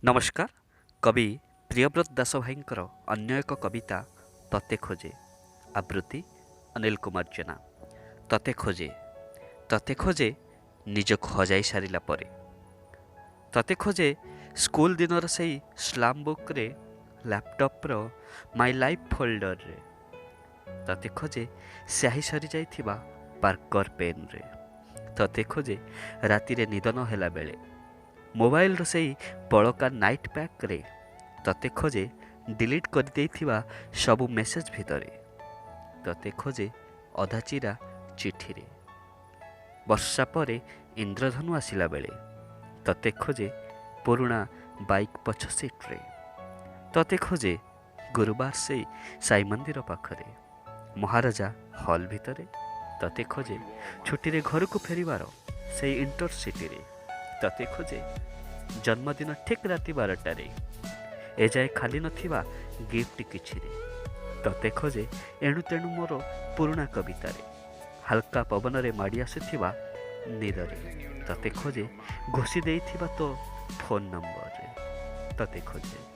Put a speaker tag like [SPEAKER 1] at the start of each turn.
[SPEAKER 1] ନମସ୍କାର। କବି ପ୍ରିୟବ୍ରତ ଦାସ ଭାଇଙ୍କର ଅନ୍ୟ ଏକ କବିତା ତତେ ଖୋଜେ, ଆବୃତ୍ତି ଅନିଲ କୁମାର ଜେନା। ତତେ ଖୋଜେ, ତତେ ଖୋଜେ ନିଜକୁ ହଜାଇ ସାରିଲା ପରେ। ତତେ ଖୋଜେ ସ୍କୁଲ ଦିନର ସେଇ ସ୍ଲାମ୍ ବୁକ୍ରେ, ଲ୍ୟାପଟପ୍ର ମାଇ ଲାଇଫ୍ ଫୋଲ୍ଡରରେ। ତତେ ଖୋଜେ ସ୍ୟାହି ସରିଯାଇଥିବା ପାର୍କର ପେନ୍ରେ। ତତେ ଖୋଜେ ରାତିରେ ନିଦ ନ ହେଲା ବେଳେ ମୋବାଇଲର ସେଇ ବଳକା ନାଇଟ୍ ପ୍ୟାକ୍ରେ। ତତେ ଖୋଜେ ଡିଲିଟ୍ କରିଦେଇଥିବା ସବୁ ମେସେଜ୍ ଭିତରେ। ତତେ ଖୋଜେ ଅଧା ଚିରା ଚିଠିରେ, ବର୍ଷା ପରେ ଇନ୍ଦ୍ରଧନୁ ଆସିଲା ବେଳେ। ତତେ ଖୋଜେ ପୁରୁଣା ବାଇକ୍ ପଛ ସିଟ୍ରେ। ତତେ ଖୋଜେ ଗୁରୁବାର ସେଇ ସାଇ ମନ୍ଦିର ପାଖରେ, ମହାରାଜା ହଲ୍ ଭିତରେ। ତତେ ଖୋଜେ ଛୁଟିରେ ଘରକୁ ଫେରିବାର ସେଇ ଇଣ୍ଟରସିଟିରେ। ତତେ ଖୋଜେ ଜନ୍ମଦିନ ଠିକ୍ ରାତି 12ଟାରେ, ଏଯାଏ ଖାଲି ନଥିବା ଗିଫ୍ଟ କିଛିରେ। ତତେ ଖୋଜେ ଏଣୁ ତେଣୁ ମୋର ପୁରୁଣା କବିତାରେ, ହାଲକା ପବନରେ ମାଡ଼ି ଆସୁଥିବା ନିଦରେ। ତତେ ଖୋଜେ ଘୋଷି ଦେଇଥିବା ତୋ ଫୋନ୍ ନମ୍ବରରେ। ତତେ ଖୋଜେ।